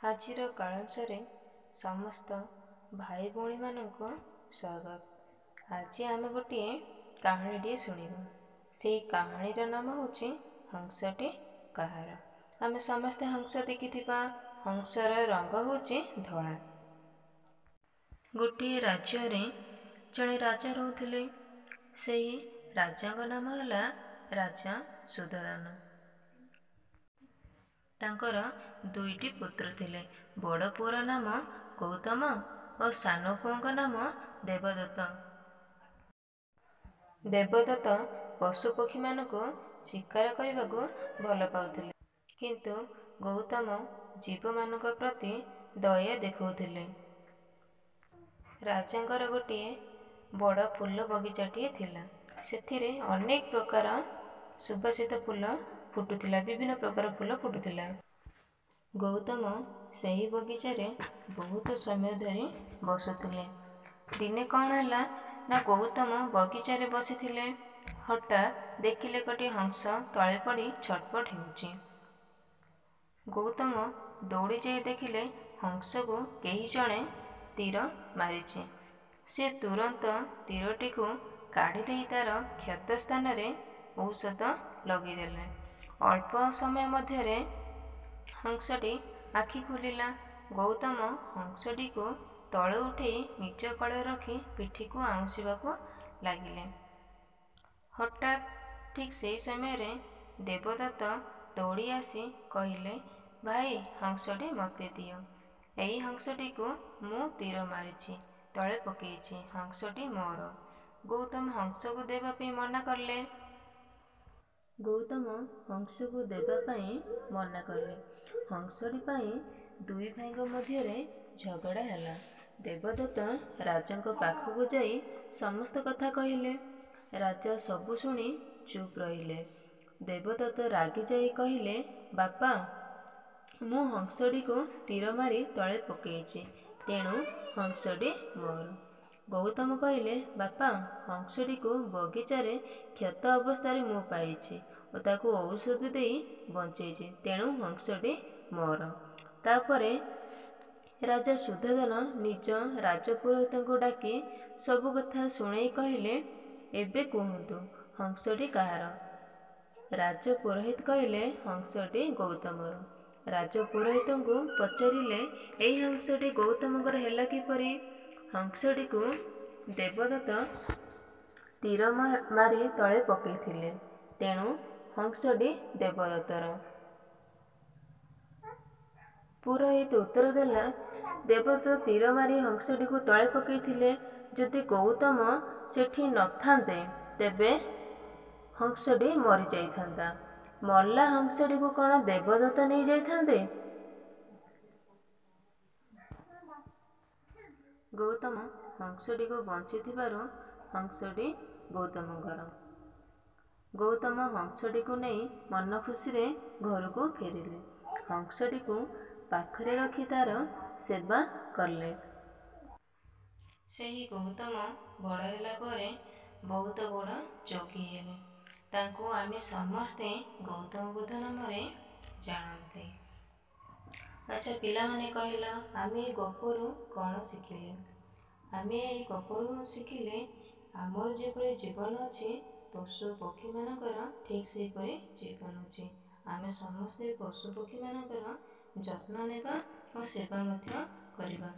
ଆଜିର କାଳାଂଶରେ ସମସ୍ତ ଭାଇ ଭଉଣୀମାନଙ୍କୁ ସ୍ୱାଗତ। ଆଜି ଆମେ ଗୋଟିଏ କାହାଣୀଟିଏ ଶୁଣିବା। ସେଇ କାହାଣୀର ନାମ ହେଉଛି ହଂସଟି କାହାର। ଆମେ ସମସ୍ତେ ହଂସ ଦେଖିଥିବା। ହଂସର ରଙ୍ଗ ହେଉଛି ଧଳା। ଗୋଟିଏ ରାଜ୍ୟରେ ଜଣେ ରାଜା ରହୁଥିଲେ। ସେହି ରାଜାଙ୍କ ନାମ ହେଲା ରାଜା ସୁଧଦାନ। ତାଙ୍କର ଦୁଇଟି ପୁତ୍ର ଥିଲେ। ବଡ଼ ପୁଅର ନାମ ଗୌତମ ଓ ସାନ ପୁଅଙ୍କ ନାମ ଦେବଦତ୍ତ। ଦେବଦତ୍ତ ପଶୁପକ୍ଷୀମାନଙ୍କୁ ଶିକାର କରିବାକୁ ଭଲ ପାଉଥିଲେ, କିନ୍ତୁ ଗୌତମ ଜୀବମାନଙ୍କ ପ୍ରତି ଦୟା ଦେଖାଉଥିଲେ। ରାଜାଙ୍କର ଗୋଟିଏ ବଡ଼ ଫୁଲ ବଗିଚାଟିଏ ଥିଲା। ସେଥିରେ ଅନେକ ପ୍ରକାର ସୁବାସିତ ଫୁଲ ଫୁଟୁଥିଲା, ବିଭିନ୍ନ ପ୍ରକାର ଫୁଲ ଫୁଟୁଥିଲା। ଗୌତମ ସେହି ବଗିଚାରେ ବହୁତ ସମୟ ଧରି ବସୁଥିଲେ। ଦିନେ କ'ଣ ହେଲା ନା, ଗୌତମ ବଗିଚାରେ ବସିଥିଲେ, ହଠାତ୍ ଦେଖିଲେ ଗୋଟିଏ ହଂସ ତଳେ ପଡ଼ି ଛଟପଟ ହେଉଛି। ଗୌତମ ଦୌଡ଼ି ଯାଇ ଦେଖିଲେ ହଂସକୁ କେହି ଜଣେ ତୀର ମାରିଛି। ସେ ତୁରନ୍ତ ତୀରଟିକୁ କାଢ଼ିଦେଇ ତାର କ୍ଷତ ସ୍ଥାନରେ ଔଷଧ ଲଗେଇଦେଲେ। ଅଳ୍ପ ସମୟ ମଧ୍ୟରେ ହଂସଟି ଆଖି ଖୋଲିଲା। ଗୌତମ ହଂସଟିକୁ ତଳୁ ଉଠେଇ ନିଜ କୋଳରେ ରଖି ପିଠିକୁ ଆଉଁସିବାକୁ ଲାଗିଲେ। ହଠାତ୍ ଠିକ୍ ସେହି ସମୟରେ ଦେବଦତ୍ତ ଦୌଡ଼ି ଆସି କହିଲେ, ଭାଇ, ହଂସଟି ମୋତେ ଦିଅ। ଏହି ହଂସଟିକୁ ମୁଁ ତୀର ମାରିଛି, ତଳେ ପକେଇଛି। ହଂସଟି ମୋର। ଗୌତମ ହଂସକୁ ଦେବା ପାଇଁ ମନା କଲେ। ଗୌତମ ହଂସକୁ ଦେବା ପାଇଁ ମନା କଲେ। ହଂସଟି ପାଇଁ ଦୁଇ ଭାଇଙ୍କ ମଧ୍ୟରେ ଝଗଡ଼ା ହେଲା। ଦେବଦତ୍ତ ରାଜାଙ୍କ ପାଖକୁ ଯାଇ ସମସ୍ତ କଥା କହିଲେ। ରାଜା ସବୁ ଶୁଣି ଚୁପ୍ ରହିଲେ। ଦେବଦତ୍ତ ରାଗିଯାଇ କହିଲେ, ବାପା, ମୁଁ ହଂସଟିକୁ ତୀର ମାରି ତଳେ ପକେଇଛି, ତେଣୁ ହଂସଟି ମୋର। ଗୌତମ କହିଲେ, ବାପା, ହଂସଟିକୁ ବଗିଚାରେ କ୍ଷତ ଅବସ୍ଥାରେ ମୁଁ ପାଇଛି ଓ ତାକୁ ଔଷଧ ଦେଇ ବଞ୍ଚେଇଛି, ତେଣୁ ହଂସଟି ମୋର। ତାପରେ ରାଜା ସୁଧୋଦନ ନିଜ ରାଜପୁରୋହିତଙ୍କୁ ଡାକି ସବୁ କଥା ଶୁଣେଇ କହିଲେ, ଏବେ କୁହନ୍ତୁ ହଂସଟି କାହାର? ରାଜପୁରୋହିତ କହିଲେ, ହଂସଟି ଗୌତମର। ରାଜପୁରୋହିତଙ୍କୁ ପଚାରିଲେ, ଏହି ହଂସଟି ଗୌତମଙ୍କର ହେଲା କିପରି? ହଂସଟିକୁ ଦେବଦତ୍ତ ତୀର ମାରି ତଳେ ପକେଇଥିଲେ, ତେଣୁ ହଂସଟି ଦେବଦତ୍ତର। ପୁରୋହିତ ଉତ୍ତର ଦେଲା, ଦେବଦତ୍ତ ତୀର ମାରି ହଂସଟିକୁ ତଳେ ପକେଇଥିଲେ। ଯଦି ଗୌତମ ସେଠି ନଥାନ୍ତେ ତେବେ ହଂସଟି ମରିଯାଇଥାନ୍ତା। ମଲା ହଂସଟିକୁ କ'ଣ ଦେବଦତ୍ତ ନେଇଯାଇଥାନ୍ତେ? ଗୌତମ ହଂସଟିକୁ ବଞ୍ଚିଥିବାରୁ ହଂସଟି ଗୌତମଙ୍କର। ଗୌତମ ହଂସଟିକୁ ନେଇ ମନ ଖୁସିରେ ଘରକୁ ଫେରିଲେ। ହଂସଟିକୁ ପାଖରେ ରଖି ତାର ସେବା କଲେ। ସେହି ଗୌତମ ବଡ଼ ହେଲା ପରେ ବହୁତ ବଡ଼ ଯୋଗୀ ହେଲେ। ତାଙ୍କୁ ଆମେ ସମସ୍ତେ ଗୌତମ ବୁଦ୍ଧ ନାମରେ ଜାଣନ୍ତି। ଆଚ୍ଛା ପିଲାମାନେ, କହିଲ ଆମେ ଏଇ ଗପରୁ କ'ଣ ଶିଖିଲେ? ଆମେ ଏଇ ଗପରୁ ଶିଖିଲେ, ଆମର ଯେପରି ଜୀବନ ଅଛି, ପଶୁ ପକ୍ଷୀମାନଙ୍କର ଠିକ୍ ସେହିପରି ଜୀବନ ଅଛି। ଆମେ ସମସ୍ତେ ପଶୁ ପକ୍ଷୀମାନଙ୍କର ଯତ୍ନ ନେବା ଓ ସେବା ମଧ୍ୟ କରିବା।